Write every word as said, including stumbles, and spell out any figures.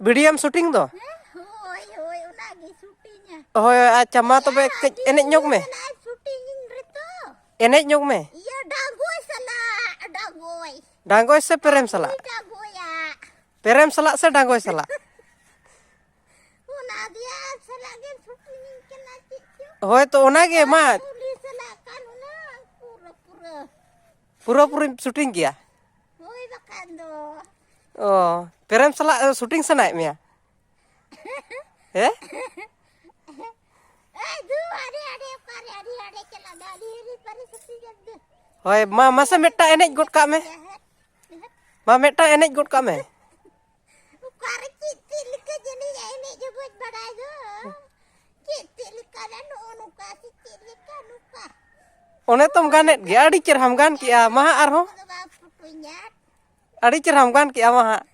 ᱵᱷᱤᱰᱤᱭᱳᱢ shooting ᱫᱚ? ᱦᱮᱸ, ᱦᱳᱭ, ᱦᱳᱭ, ᱚᱱᱟᱜᱮ ᱥᱩᱴᱤᱝᱟ᱾ ᱦᱳᱭ, ᱦᱳᱭ, ᱟᱪᱪᱷᱟ, ᱢᱟ ᱛᱚᱵᱮ ᱠᱟᱹᱡ ᱮᱱᱮᱡ ᱧᱚᱜ ᱢᱮ᱾ ᱥᱩᱴᱤᱝ ᱨᱮᱛᱚ᱾ ᱮᱱᱮᱡ ᱧᱚᱜ ᱢᱮ᱾ ᱤᱭᱟᱹ, ᱰᱟᱸᱜᱚᱭ ᱥᱟᱞᱟᱜ, ᱰᱟᱸᱜᱚᱭ᱾ ᱰᱟᱸᱜᱚᱭ ᱥᱮ ᱯᱮᱨᱮᱢ ᱥᱟᱞᱟᱜ? ᱰᱟᱸᱜᱚᱭᱟ᱾ ᱯᱮᱨᱮᱢ ᱥᱟᱞᱟᱜ ᱥᱮ ᱰᱟᱸᱜᱚᱭ ᱥᱟᱞᱟᱜ? ᱚᱱᱟ ᱫᱤᱭᱟ ᱥᱟᱞᱟᱜ ᱜᱮ ᱥᱩᱴᱤᱝ ᱠᱟᱱᱟ ᱪᱮᱫ ᱪᱚ᱾ ᱦᱳᱭ ᱛᱚ, ᱚᱱᱟᱜᱮ ᱢᱟ᱾ ᱩᱱᱤ ᱥᱟᱞᱟᱜ ᱠᱟᱱ ᱚᱱᱟ ᱯᱩᱨᱟᱹ, ᱯᱩᱨᱟᱹ᱾ ᱯᱩᱨᱟᱹ ᱯᱩᱨᱤᱢ ᱥᱩᱴᱤᱝ ᱜᱮᱭᱟ? ᱦᱳᱭ, ᱵᱟᱠᱷᱟᱱ ᱫᱚ᱾ ᱚ, ᱯᱮᱨᱮᱢ ᱥᱟᱞᱟᱜ ᱥᱩᱴᱤᱝ ᱥᱟᱱᱟᱭᱮᱫ ᱢᱮᱭᱟ? ᱦᱮᱸ? ᱮᱭ, ᱫᱩ, ᱟᱹᱰᱤ, ᱟᱹᱰᱤ, ᱚᱠᱟᱨᱮ, ᱟᱹᱰᱤ, ᱟᱹᱰᱤ ᱪᱟᱞᱟᱜ ᱢᱮ, ᱟᱹᱰᱤ, ᱟᱹᱰᱤ, ᱯᱟᱹᱨᱤ ᱥᱩᱴᱤᱝ ᱮᱢ ᱫᱩ᱾ ᱦᱳᱭ, ᱢᱟ, ᱢᱟᱥᱮ ᱢᱤᱫᱴᱟᱝ ᱮᱱᱮᱡ ᱜᱚᱫ ᱠᱟᱜ ᱢᱮ᱾ ᱢᱟ, ᱢᱤᱫᱴᱟᱝ ᱮᱱᱮᱡ ᱜᱚᱫ ᱠᱟᱜ ᱢᱮ᱾ ᱚᱠᱟᱨᱮ ᱪᱮᱫ, ᱪᱮᱫ ᱞᱮᱠᱟ ᱡᱮ ᱮᱱᱮᱡ, ᱮᱱᱮᱡ ᱦᱚᱸ ᱵᱟᱹᱧ ᱵᱟᱰᱟᱭ ᱫᱚ᱾ ᱪᱮᱫ, ᱪᱮᱫ ᱞᱮᱠᱟ ᱨᱮ ᱱᱚᱜᱼᱚ ᱱᱚᱝᱠᱟ ᱥᱮ ᱪᱮᱫ ᱞᱮᱠᱟ ᱱᱚᱝᱠᱟ? ᱚᱱᱮ ᱛᱚᱢ ᱜᱟᱱᱮᱫ ᱜᱮᱭᱟ, ᱟᱹᱰᱤ ᱪᱮᱨᱦᱟᱢ ᱜᱟᱱ ᱠᱮᱜᱼᱟ, ᱢᱟ ᱦᱟᱸᱜ ᱟᱨᱦᱚᱸ᱾ ᱫᱚ ᱵᱟᱝ ᱯᱷᱳᱴᱳᱧᱟ᱾ ᱟᱹᱰᱤ ᱪᱮᱨᱦᱟᱢ ᱜᱟᱱ ᱠᱮᱜᱼᱟ, ᱢᱟ ᱦᱟᱸᱜ᱾